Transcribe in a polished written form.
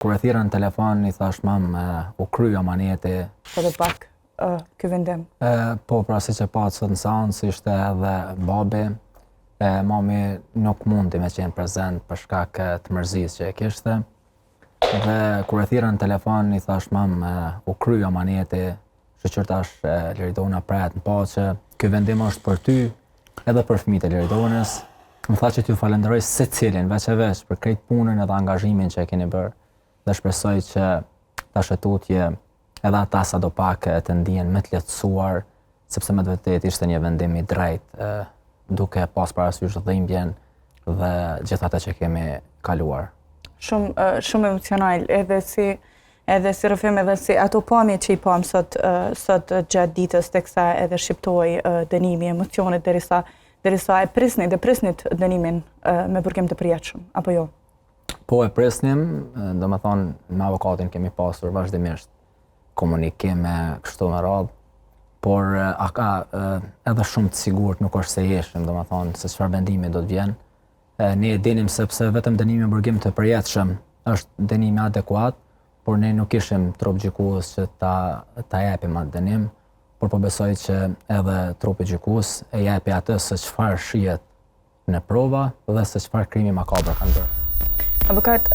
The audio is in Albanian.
Kur e thirra në telefon, i thash mam, u kry amaneti. Edhe pak ky vendim. Po, pra siç e patë sot në seancë, ishte edhe babi, e, mami nuk mundi me qenë prezent për shkak të mërzisë që e kishte. Dhe kur e thirra në telefon, i thash mam, u kry amaneti, shyqyr tash Liridona prehet në paqe, ky vendim është për ty, edhe për fëmijët e Liridonës. Më tha që t'ju falenderoj secilin, veç e veç, për krejt punën edhe angazhimin që e keni bërë. Dhe shpresoj që tash e tutje edhe ata sado pak të ndihen më të lehtësuar, sepse me të vërtetë ishte një vendim i drejtë, duke pas parasysh dhimbjen dhe gjithë atë që kemi kaluar. Shumë shumë emocional edhe si edhe si rrëfim edhe si ato pamje që i pamë sot sot gjatë ditës teksa edhe shqiptohej dënimi, emocionet derisa derisa e prisnit dhe prisnit dënimin me burgim të përjetshëm apo jo? Po e prisnim, domethonë me avokatin kemi pasur vazhdimisht komunikime kështu me radhë, por a ka edhe shumë të sigurt nuk është se jeshim, domethonë se çfarë vendimi do të vjen. Ne e dinim sepse vetëm dënimi me burgim të përjetshëm është dënimi adekuat, por ne nuk ishim trup gjykues që ta, ta jepim atë dënim, por po besoj që edhe trupi gjykues e jepi atë se çfarë shihet në prova dhe se çfarë krimi makabër kanë bërë. Avokat,